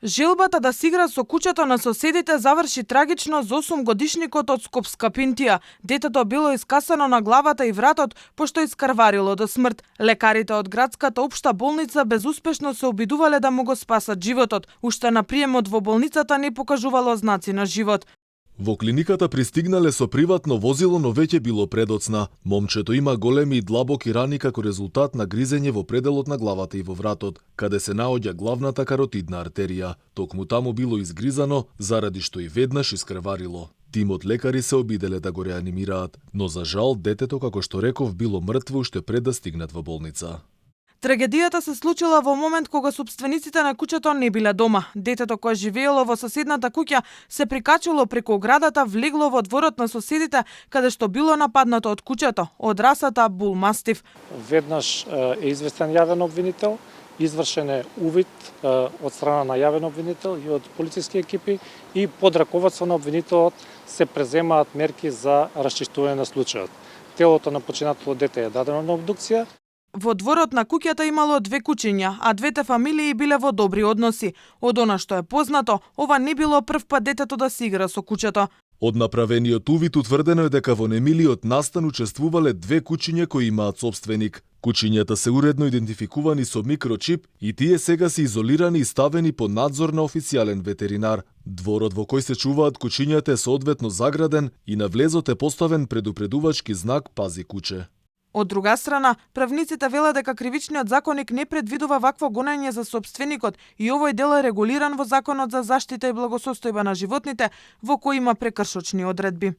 Желбата да се игра со куќето на соседите заврши трагично за 8-годишникот од Скопска Пинтија. Детето било искасано на главата и вратот, пошто искрварило до смрт. Лекарите од градската општа болница безуспешно се обидувале да му го спасат животот. Уште на приемот во болницата не покажувало знаци на живот. Во клиниката пристигнале со приватно возило, но веќе било предоцна. Момчето има големи и длабоки рани како резултат на гризење во пределот на главата и во вратот, каде се наоѓа главната каротидна артерија. Токму таму било изгризано, заради што и веднаш искрварило. Тимот лекари се обиделе да го реанимираат, но за жал детето, како што реков, било мртво уште пред да стигнат во болница. Трагедијата се случила во момент кога сопствениците на куќето не биле дома. Детето кое живеело во соседната куќа се прикачило преку оградата, влегло во дворот на соседите, каде што било нападнато од куќето, од расата бул мастив. Веднаш е известен јавен обвинител, извршен е увид од страна на јавен обвинител и од полициски екипи и под раководство на обвинителот се преземаат мерки за расчистување на случајот. Телото на починатото дете е дадено на обдукција. Во дворот на куќата имало 2 куќиња, а двете фамилии биле во добри односи. Од она што е познато, ова не било прв пат детето да се игра со куќето. Од направениот увид утврдено е дека во немилиот настан учествувале 2 куќиња кои имаат сопственик. Куќињата се уредно идентификувани со микрочип и тие сега се изолирани и ставени под надзор на официјален ветеринар. Дворот во кој се чуваат куќињата е соодветно заграден и на влезот е поставен предупредувачки знак "Пази куќе". Од друга страна, правниците велат дека кривичниот законник не предвидува вакво гонење за сопственикот и овој дел е регулиран во Законот за заштита и благосостојба на животните, во кој има прекршочни одредби.